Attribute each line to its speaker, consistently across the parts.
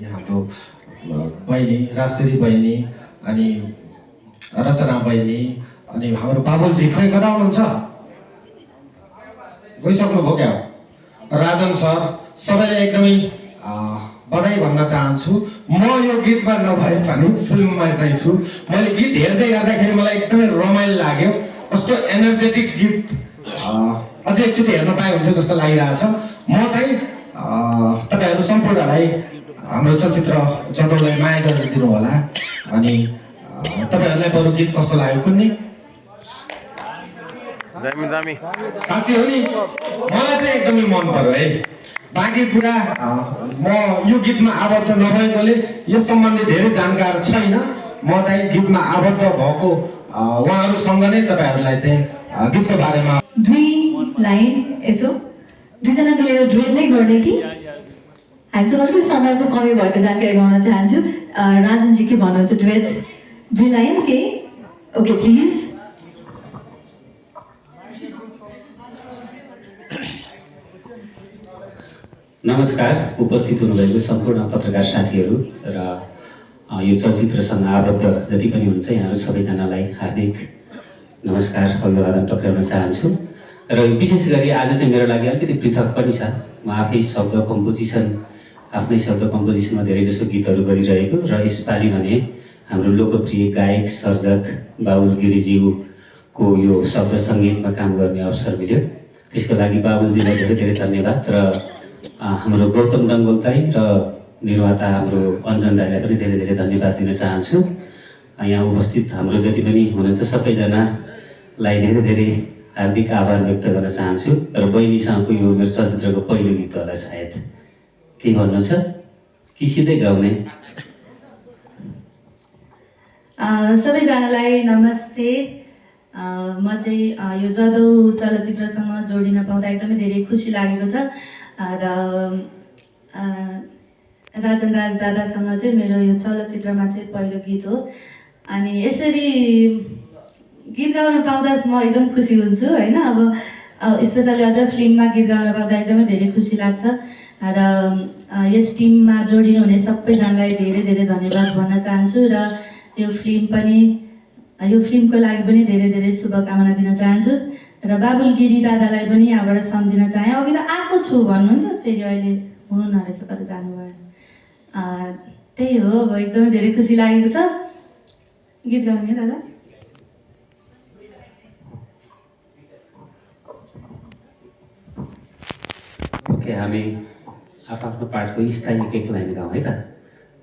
Speaker 1: हाम्रो बहिनी राजश्री बहिनी अनि रचना बहिनी अनि हाम्रो बाबुलजी खै कता हुनुहुन्छ? गइसक्नुभयो क्या? राजन सर सबैलाई एकदमै बधाई भन्न चाहन्छु। म यो गीतमा नभए पनि फिल्ममा चाहिँ छु। मैले गीत हेर्दै गर्दाखेरि मलाई एकदमै रमाइलो लाग्यो। कस्तो एनर्जेटिक गीत अझै एकचोटि हेर्न पाए हुन्थ्यो जस्तो लागिरहेछ। म चाहिँ तपाईँहरू सम्पूर्णलाई हाम्रो चलचित्र जताउलाई माया गरिदिनु होला। अनि तपाईँहरूलाई बरु गीत कस्तो लाग्यो कुन्नी? साँच्ची हो नि, मलाई चाहिँ एकदमै मन पर्यो है। बाँकी कुरा म यो गीतमा आबद्ध नभएकोले यस सम्बन्धी धेरै जानकार छैन। म चाहिँ गीतमा आबद्ध भएको उहाँहरूसँग नै तपाईँहरूलाई चाहिँ गीतको बारेमा
Speaker 2: दुई लाइन यसो दुईजनाको लिएर डुएट नै गर्ने कि हामीसँग अलिकति समयको कमी भएको जानकारी गराउन चाहन्छु। राजनजी के भन्नुहुन्छ? डुएट दुई लाइन के? Okay please.
Speaker 3: नमस्कार, उपस्थित हुनुभएको सम्पूर्ण पत्रकार साथीहरू र यो चलचित्रसँग आबद्ध जति पनि हुन्छ यहाँहरू सबैजनालाई हार्दिक नमस्कार, अभिवादन टक्राउन चाहन्छु। र विशेष गरी आज चाहिँ मेरो लागि अलिकति पृथक पनि छ। म आफ्नै आफ्नै शब्द कम्पोजिसनमा धेरैजसो गीतहरू गरिरहेको र यसपालि भने हाम्रो लोकप्रिय गायक सर्जक बाबुल गिरिज्यूको यो शब्द सङ्गीतमा काम गर्ने अवसर मिल्यो। त्यसको लागि बाबुलजीलाई धेरै धेरै धन्यवाद र हाम्रो गौतम डङ्गोल दाई र निर्माता हाम्रो अञ्जन दाईलाई पनि धेरै धेरै धन्यवाद दिन चाहन्छु। यहाँ उपस्थित हाम्रो जति पनि हुनुहुन्छ सबैजनालाई धेरै धेरै हार्दिक आभार व्यक्त गर्न चाहन्छु। र बहिनीसँगको यो मेरो चलचित्रको पहिलो गीत होला सायद। के भन्नु छ कि सिधै गाउने?
Speaker 2: सबैजनालाई नमस्ते। म चाहिँ यो जदौ चलचित्रसँग जोडिन पाउँदा एकदमै धेरै खुसी लागेको छ। र राजन राज दादासँग चाहिँ मेरो यो चलचित्रमा चाहिँ पहिलो गीत हो। अनि यसरी गीत गाउन पाउँदा म एकदम खुसी हुन्छु होइन। अब स्पेसली अझ फिल्ममा गीत गाउन पाउँदा एकदमै धेरै खुसी लाग्छ। र यस टिममा जोडिनुहुने सबैजनालाई धेरै धेरै धन्यवाद भन्न चाहन्छु। र यो फिल्मको लागि पनि धेरै धेरै शुभकामना दिन चाहन्छु। र बाबुल गिरी दादालाई पनि यहाँबाट सम्झिन चाहेँ। अघि त आएको छु भन्नुहुन्थ्यो, फेरि अहिले हुनु नरहेछ, कता जानुभयो। त्यही हो, अब एकदमै धेरै खुसी लागेको छ। गीत गाउने दादा?
Speaker 3: ओके, हामी आफ्नो पार्टको स्थायी एक लाइन गाउँ है त।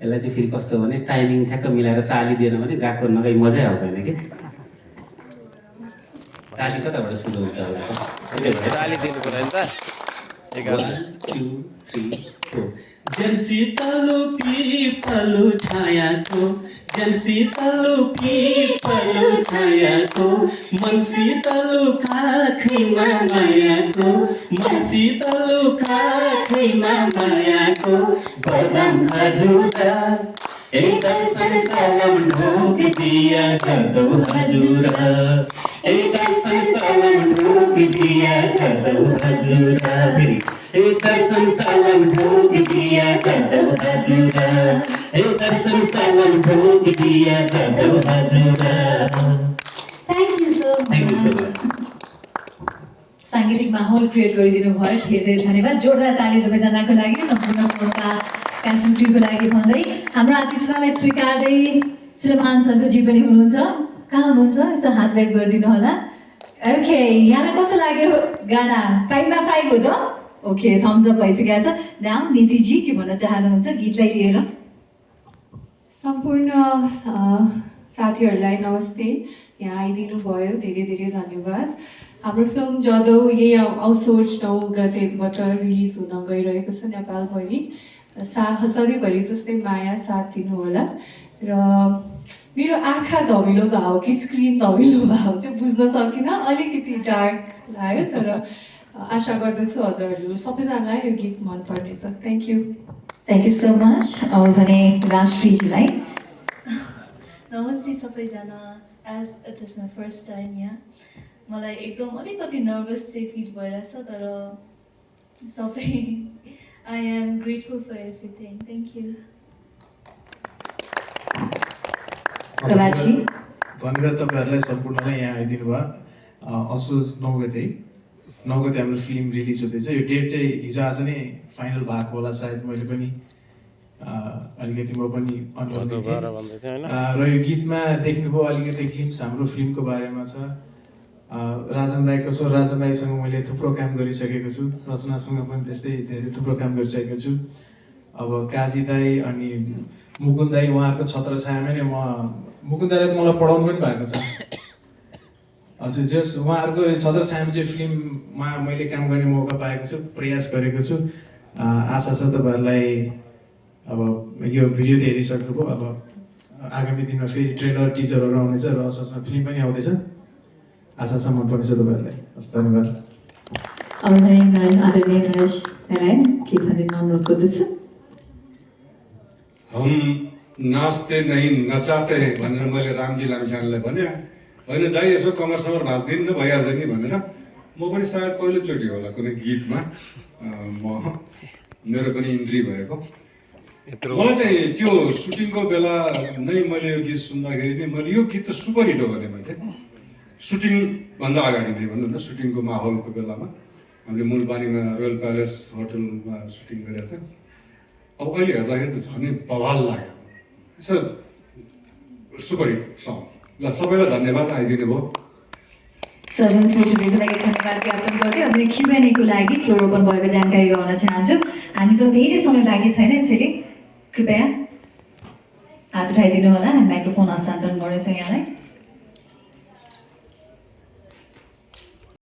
Speaker 3: यसलाई चाहिँ फेरि कस्तो भने टाइमिङ ठ्याक्क मिलाएर ताली दिएन भने गएको नगई मजै आउँदैन कि। ताली कताबाट सुरु हुन्छ होला त? ताली दिनु पर्यो नि त। 1 2 3 4 जनशीतलु पिपलु छायाको, जनशीतलु पिपलु छायाको, मनशीतलु काखैमा मायाको, मनशीतलु काखैमा मायाको, बदाम खजुर दर्शन सलाम ढोक दिया जदौ हजुर, दर्शन सलाम ढोक दिया जदौ हजुर, दर्शन सलाम ढोक दिया जदौ हजुर, दर्शन सलाम ढोक दिया जदौ हजुर।
Speaker 2: Thank you so much. साङ्गीतिक माहौल क्रिएट गरिदिनु भयो, धेरै धेरै धन्यवाद। जोरदार ताली दुवैजनाको लागि, सम्पूर्ण फोनका कास्टिङ टिमको लागि भन्दै हाम्रो अतिथिलाई स्वीकार्दै सुलेमान सन्तोषजी पनि हुनुहुन्छ। कहाँ हुनुहुन्छ? यसो हात वाइप गरिदिनु होला। ओके, यहाँलाई कस्तो लाग्यो गाना? 5मा 5 हो त? ओके, थम्स अप भइसकेको छ। नाम नीतिजी के भन्न चाहनुहुन्छ गीतलाई लिएर?
Speaker 4: सम्पूर्ण साथीहरूलाई नमस्ते। यहाँ आइदिनु भयो, धेरै धेरै धन्यवाद। हाम्रो फिल्म जदौ यही असोज 9 गतेबाट रिलिज हुन गइरहेको छ नेपालभरि। सधैँभरि जस्तै माया साथ दिनुहोला। र मेरो आँखा धमिलो भयो कि स्क्रिन धमिलो भयो चाहिँ बुझ्न सकिनँ, अलिकति डार्क लाग्यो। तर आशा गर्दछु हजुरहरू सबैजनालाई यो गीत मनपर्नेछ। Thank you.
Speaker 2: Thank you so much. अब भने राष्ट्रिजीलाई।
Speaker 5: नमस्ते सबैजना। As it is my first time यहाँ, मलाई एकदम अलिकति नर्भस चाहिँ फिल भइरहेछ। तर सबै I am grateful for everything. Thank you.
Speaker 2: गवाची
Speaker 6: धन्यवाद तपाईँहरूलाई सम्पूर्णलाई यहाँ आइदिनु भयो। असोज 9 गते हाम्रो फिल्म रिलिज हुँदैछ। यो डेट चाहिँ हिजो आज नै फाइनल भएको होला सायद। मैले पनि अलिकति म पनि अनुहार र यो गीतमा देख्नुभयो अलिकति ग्लिम्स हाम्रो फिल्मको बारेमा छ। राजन दाईको छ। राजन दाईसँग मैले थुप्रो काम गरिसकेको छु। रचनासँग पनि त्यस्तै धेरै थुप्रो काम गरिसकेको छु। अब काजी दाई अनि मुकुन्द दाई उहाँहरूको छत्रछायामै नै मुकुन्द दाईले त मलाई पढाउनु पनि भएको छ। हजुर जस उहाँहरूको छत्रछायामा चाहिँ फिल्ममा मैले काम गर्ने मौका पाएको छु, प्रयास गरेको छु। आशा छ तपाईँहरूलाई अब यो भिडियो त हेरिसक्नुभयो। अब आगामी दिनमा फेरि ट्रेलर टिजरहरू आउनेछ र असोजमा फिल्म पनि आउँदैछ। आशा छ मन पर्नेछ तपाईँहरूलाई। हस् धन्यवाद।
Speaker 2: आदरणीय नरेश दाईलाई के भनिदिन अनुरोध गर्दछु।
Speaker 7: हम नाच्ते नहीं नचाते भनेर मैले रामजी लामिछानेलाई भने होइन दाइ यसो कमर समर भाँच्दिनु न भइहाल्छ नि भनेर म पनि सायद पहिलोचोटि होला कुनै गीतमा मेरो पनि इन्ट्री भएको। मलाई चाहिँ त्यो सुटिङको बेला नै मैले यो गीत सुन्दाखेरि नै मैले यो गीत त सुपर हिट हो भने मैले सुटिङभन्दा अगाडि नै भनौँ न सुटिङको माहौलको बेलामा हामीले मुलबानीमा रोयल प्यालेस होटलमा सुटिङ गरेको छ। अब अहिले हेर्दाखेरि त झन् बवाल लाग्यो। यसो सुपर हिट सङ। ल सबैलाई धन्यवाद आइदिनु भयो।
Speaker 2: सर्जन श्रीको लागि धन्यवाद ज्ञापन गर्दै अब Q&A को लागि फ्लोर ओपन भएको जानकारी गराउन चाहन्छु। हामीसँग धेरै समय बाँकी छैन, यसैले कृपया हात उठाइदिनु होला। हामी माइक्रोफोन हस्तान्तरण गर्नेछौँ यहाँलाई।